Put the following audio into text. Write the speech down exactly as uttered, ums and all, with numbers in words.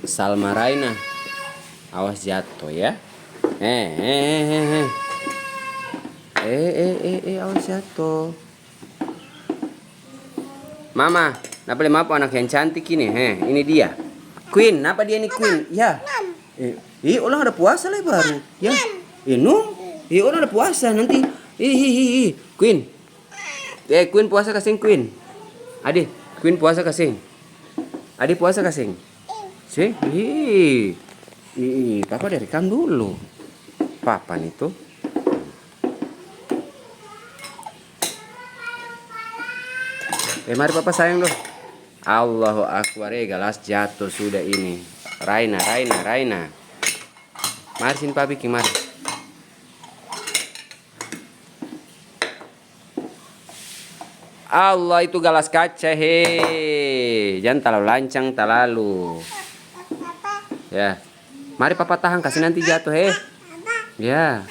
Salma Raina, awas jatoh ya. Eh, eh, eh, eh, eh. Eh, eh, eh, eh, awas jatoh. Mama, napa le mapo anak yang cantik ini? He, ini dia. Queen, napa dia ni Queen? Ya. Eh, ih, orang ada puasa lai baru. Ya. Eh, no. Eh, orang ada puasa nanti. Ih, ih, ih, ih. Queen. Eh, Queen puasa ka seng, Queen? Ade, Queen puasa ka seng? Ade puasa ka seng? Seng? Ih. Ih, papa dari kam dulu. Papa ni to. Eh, mari papa sayang dong. Allahu Akbar, eh, galas jatuh sudah ini. Raina, Raina, Raina. Mari sini, pa biking, mari. Allah, itu galas kaca, he. Jang talalu lancang, talalu. Ya. Mari papa tahang, kasi nanti jatuh, he. Ya.